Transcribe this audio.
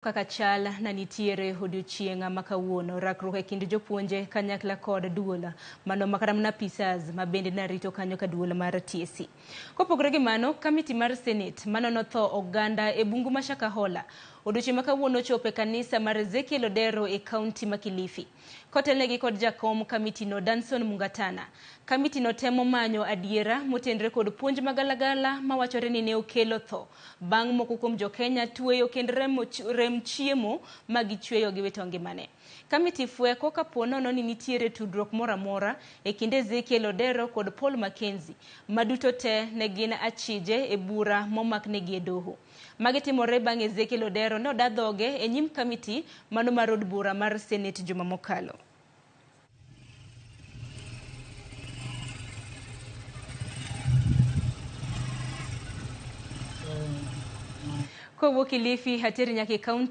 Kaka chal na nitiere odiochieng' ma kawuono, rakruok e kind jopuonje kanyakla kod duol mano makata mana apisas ma bende narito kanyo ka duol mar TSC. Kopogore gi mano, kamiti mar Senate manono tho oganda e bungu ma Shakahola odiochieng' ma kawuono ochopo e kanisa mar Ezekiel Odero e kaunti ma Kilifi. Kotelnegi kod jakom kamiti no Danson Mungatana. Kamiti no temo manyo adiera motenre kod puonj magalagala mawachore ni ne okelo tho bang' moko kuom jo-Kenya tweyo kend rem chiemo ma gichweyo giwito ngimane. Kamiti fweko kapo nono ni nitiere tudruok moro amora e kind Ezekiel Odero kod Paul Mackenzie ma duto te ne gin achije e bura momaknegi e doho. Magi timore bang' Ezekiel Odero ne oda dhoge e nyim kamiti mano mar od bura mar Senate juma mokalo. Kowuok Kilifi hateri nyaka e kaunti